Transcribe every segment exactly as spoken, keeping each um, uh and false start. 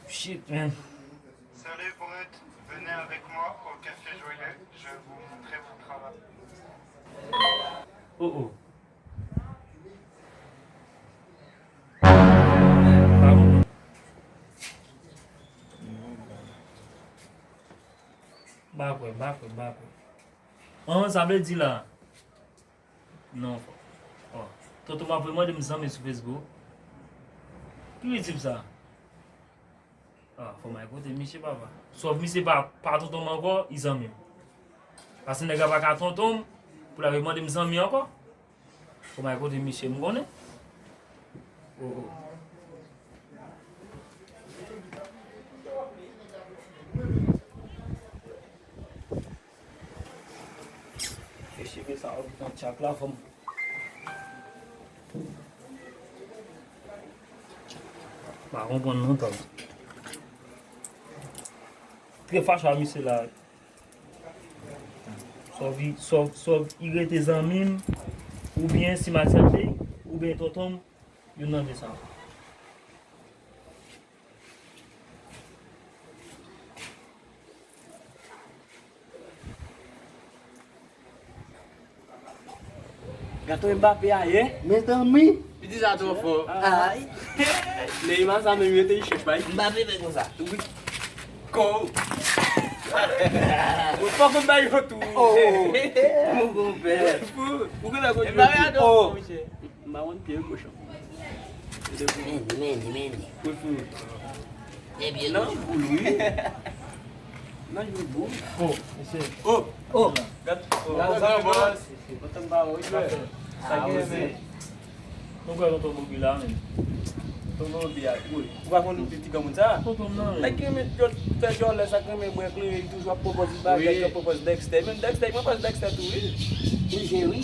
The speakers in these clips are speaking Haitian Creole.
Shit, man. Salut Brut, venez avec moi au café Joyeux, je vais vous montrer mon travail. Oh oh. Pa konprann. M pa kwè, m pa kwè, m pa kwè. An, sa vle di la. Non, fò. Oh. Tonton m ap mande m zanmi sou Facebook. Ki ritm sa? Ah, fò m al kote misye, papa. Sòf misye pa, pa tonton m ankò, li zanmi m. Paske nèg la pa ka tonton m, pou l al mande m zanmi ankò. Fò m al kote misye, m konnen. Oh, oh. E cheve sa yo ki nan tchak la, fò m pa konprann non, tòg. Trè fache a misye la. Sòf, sòf, sòf, li rete zanmi m, oubyen si m aksepte, oubyen tonton m, youn nan de sa. Gato Mbappé a ye, mezanmi. Piti sa twò fò. Ay. Neymar sa menm yo te chèch bay. Mbappé fè konsa. Wi. Ko. Ou fò konn bay yo tou. Oh. Mon konpè. Ou konn la konn. Mbappé a twò fò, monchè. M pa konn pye kochon. Meni, meni, meni. Kout fout. Ebyen, nan boul, wi. Nan yon boul. Oh, mesye. Oh, oh. Gad, oh. Gad, gad, gad. Antann pa wè, wi, frè. Sa gen, men. Nou kwè tonton Bobby la, men. Tonton Bobby a, wi. Ou pa konn ti granmoun sa? Tonton m nan, men. Nèg ki renmen jòl, fè jòlè, sa ki renmen bwè kleren, li toujou ap pwopòz bagay, wi, ki ap pwopòz Dexter. Men Dexter, mwen pwopòz Dexter tou, wi. Wi, wi.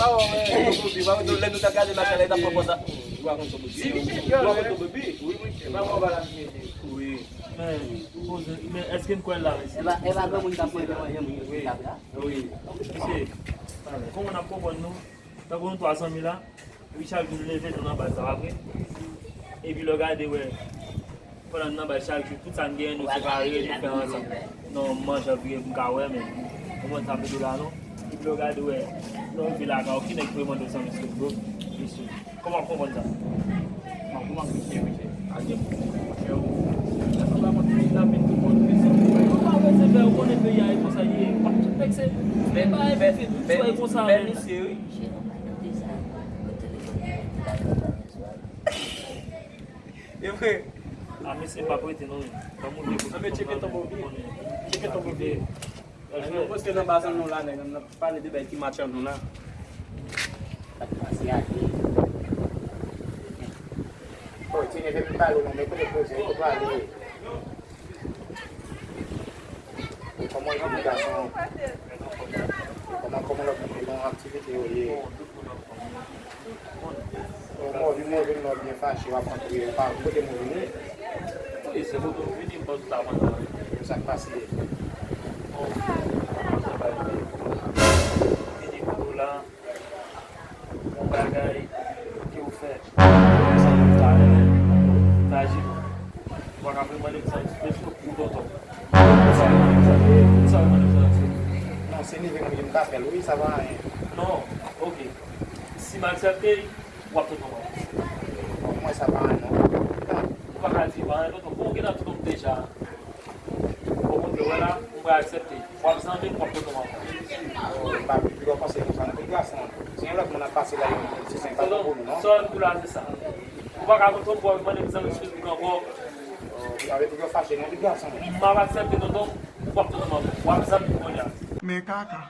Pa wè, men, tonton Bobby, pa wè, lè nou t ap gade match la, li t ap pwopòz sa. Ou pa konn tonton Bobby? Si, misye jòlè. Ou pa konn tonton Bobby? Wi, wi. Pa wè, bagay la, misye. Wi. Men, poze, men èske n kwè l la, mesye? E pa, e pa granmoun k ap manje manje moun yo sou tab la? Wi. Mesye, kòman n ap konprann nou? Tankou nou twa zanmi la, epi chak jou nou leve, nou nan bal sa, pa vre? Epi lè w gade, wè, pandan n nan bal chak jou, tout sa n genyen, nou separe, nou fè ansanm. Non, m manje anpil, m ka wè, men, konprann sa m mete la, non? Epi lè w gade, wè, lè w rive lakay ou, ki nèg ki mande w zanmi Facebook? Mesye. Kòman w konprann sa? Mwen, kòman misye, mesye? A gen moun, monchè, ou. Lè sa pa konn kidnapin tout moun, mesye. Ou pa wè se fè, ou konnen peyi a e konsa ye. Pa tout nèg se, men pa e fè tout swa e konsa, men. Misye, wi. E vre. A, mesye, m p ap rete non, men. Ban m ouvri pou tout moun nan, men. Tcheke tonton Bobby. Tcheke tonton Bobby. Mwen poste nan bazan nou la, nèg, n ap pale de bagay ki match an nou la. Sa k pase a, ye. Oh, ti nèg, epi pale non, men kote poze, kote pale. E kòman epi gason? E kòman, kòman lòt moun yo, bon aktivite yo ye? Bon, mwen vin, mwen vin, mwen byen fache, w ap antre, w pa kote mwen vini. Wi, se kote w vini, m panse w ta konn sa. Sa k pase? Bon, sa pa rive. Vini kote w la, yon bagay ke w fè. Sa nou talè, taji nou. Ou pa ka vin mande m sa, ekspresyon pou tonton. Sa w mande m sa, sa w mande m sa, ekspresyon. Non, se neve mwen ki m ka fè l, wi, sa pa anyen. Non, ok. Si m aksepte, w ap tonton mwen. Bon, mwen sa pa anyen non. Ou pa ka di pa anyen tonton. Bon, ou gentan tonton m deja. Bon, ou wè la, m pral aksepte. W ap zanmi m, w ap tonton m ankò. Oh, m pa pi gwo panse konsa non, tout gason. Si yon lòt moun ap pase la, se senk pa bon pou nou non. Sèl kou la se sa. Ou pa ka tonton m, w ap mande m zanmi Facebook ankò. Oh, avè pi gwo fache non, tout gason. M ap aksepte tonton m, w ap tonton m ankò. W ap zanmi m kounye a. Men kaka.